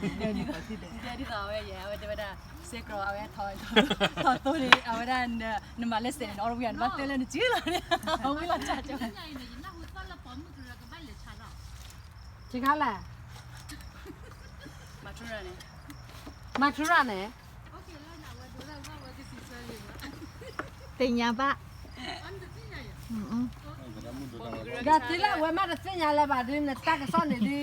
ဒ်သိးအဝဲယဲ အဝဲတဲဝဲဒၣ် စဲကီး အဝဲထီၣ်သိန့ၣ် အဝဲဒၣ် နမၤလၢစဲးန့ၣ် နအီၣ်တဝံၣ်ဧါ နဘၣ်တဲလၢနစုလီၤန့ၣ် အဝံၣ်လီၤတၢ်ကၠီ ဆ့ခါလဲၣ် မၤထူရၣ်န့ၣ် မၤထူရၣ်န့ၣ် သ့ၣ်ညါဘၣ် ဒီးတုၤလၢအဝဲမ့ၢ်တသ့ၣ်ညါလၢၤဘၣ်ဒုး နတၢ်ကစီၣ်န့ၣ်ဒုး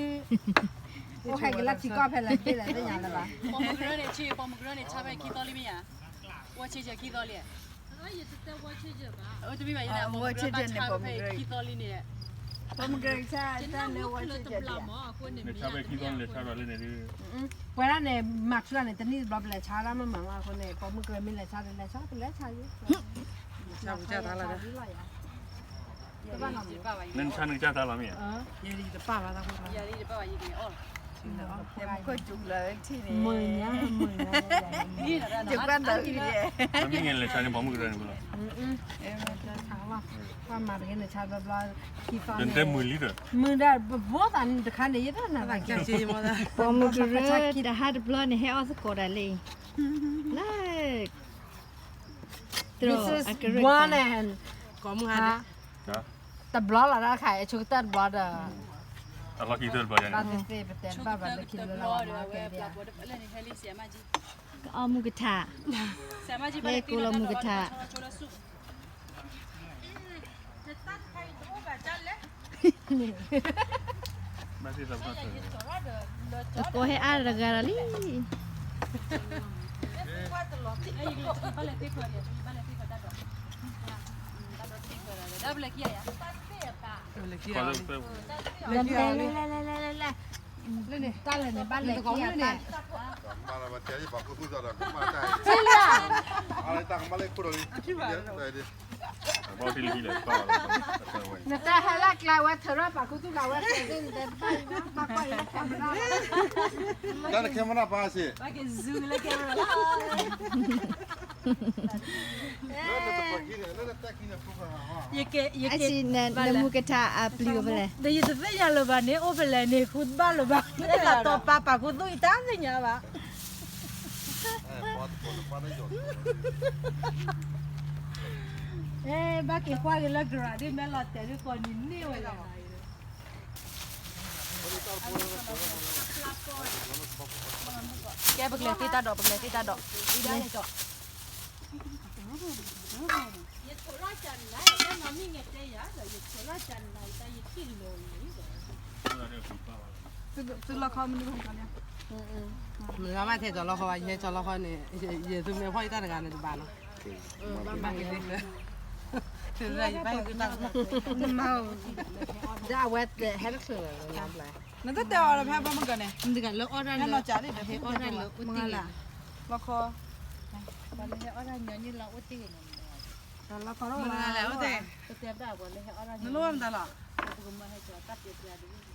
အိၣ်ဟဲက့ၤလၢထံကီၢ်ဖဲလဲၣ်တဘ့ၣ်လဲၣ် သ့ၣ်ညါလၢၤဘၣ် ပိာ်မုၣ်ကရၢန့ၣ် ဆ့ ပိာ်မုၣ်ကရၢန့ၣ် ဆါဖဲခံသီလံမ့ၢ်ဧါ ဝဲဆ့ဆဲခံသီလံ တမ့ၢ်ဘၣ် ပိာ်မုၣ်ကရၢန့ၣ် ပိာ်မုၣ်ကရၢဆါတၢ်လၢဝဲဆ့ဆဲဒံး လဲၤဆါဖဲခံသီန့ၣ် လဲၤဆါဒီးလၢန့ၣ်ဒုး ပှၤဒၣ်န့ၣ် မၤထူရၣ်န့ၣ် တနံၣ်တဘျီပလဲၤဆါတၢ်မ့ၢ်မၤမးအဃိန့ၣ် ပိာ်မုၣ်ကရၢမ့ၢ်လဲၤဆါ ပလဲၤဆါ ပလဲၤဆါ ဆါပူၤကၢ်တၢ်လီၤ နဆါနကစၢ်တၢ်လီၤမ့ၢ်ဧါ မုၢ်ညါ မုၢ်ညါ မ့ၢ်လဲၤဆါန့ၣ် ပိာ်မုၣ်ကရၢန့ၣ်လီၤ ပှၤမၤတဂ့ၤန့ၣ် ဆါဘျီဘျီ ခံသီန့ၣ် တဲမုၢ်လံဒီး မုၢ်ဒၣ်ပဘီသးန့ၣ်တခါန့ၣ် ယတၢ်နၤ ပိာ်မုၣ်ကရၢ တဟါတဘျီန့ၣ် ဟဲအီၣ်သကိးဒၣ်လံ လၢ This is one and တဘျီလီၤဒၣ်ခါ အဆိကတၢၢ်တဘျီဒီး အလီၢ်ခံကတၢၢ်တဘျီ ဘၣ်သ့ၣ်သ့ၣ် ပတဲတဘၣ်ဘၣ်လၢခံလၢလီၤမးကဲဒ် ကအီၣ်မုၢ်ကထါ လၢကိးလီၤမုၢ်ကထါ အကိးဟဲအါတဂၤဒီးလံ လဲၤလဲၤလဲၤလဲၤလဲၤ တၢ်လဲၣ်န့ၣ် ဘၣ်လဲၤခံဂၤယၤ နတၢ်ဟဲလၢကျါဝဲ ထုးထီၣ်ပာ်ခူသူၣ်ဂၤဝဲ နတဲဟဲလၢကျါဝဲ ထုးထီၣ်ပာ်ခူသူၣ်ဂၤဝဲ နတၢ်ဟဲလၢ camera ပာ်စ့ နမုၢ်ကထါအပျံၤအိၣ်ဖဲလဲၣ် ဒီးယတသ့ၣ်ညါလၢၤဘၣ်န့ၣ် အိၣ်ဖဲလဲၣ်န့ၣ် ဃုဘၣ်လၢၤဘၣ် လၢတၢ်တီပာ်ပာ်ခူသူၣ်အံၤတၢ်သ့ၣ်ညါဘၣ် ဘၣ်က့ၤကွၢ်က့ၤလၢ garage ဒ် မဲလီၤတဲာ်ဒ်ကိးနံၤန့ၢ်ဝဲလၢ ကဲ ပကလဲၤသ့တၢ်ဒိး ပကလဲၤသ့တၢ်ဒိး သုလီၢ်ခီမနုၤ မ့ၢ်ဘၣ်ထဲကၠီၤလီၢ်ခီဘၣ် ယဟဲကၠီၤလီၢ်ခီန့ၣ် ယသုမ့ၢ်ဖီၣ်ယတၢ်တဂၤန့ၣ်တဘၣ်နီၤ ဘၣ်က့ၤသ့လၢ ဒ်အဝဲဟဲတချုးလၢ နတတဲအီၤဒီးဖဲဘၣ်မုၢ်ကီၢ်န့ၣ် မတၤတဂၤလၢအီၣ်တၢ်လၢ ဟဲအီၣ်တၢ်လၢအိၣ်တ့ၢ်လီၤ လီၢ်ခီ ပှၤလၢဟဲအီၣ်တၢ်ညီနုၢ်လၢအိၣ်တ့ၢ်ဂ့ၤန့ၣ် လီၢ်ခီ မတၤတဂၤလဲၣ်အိၣ်တ့ၢ် ပတဲပဒၣ်ပှၤလၢဟဲအီၣ်တၢ်ညီနုၢ် နလိၣ်မတၤလီၤ ပကမၤဟဲကၠီၤတၢ်ပျဲပျဲတဂ့ၤန့ၣ်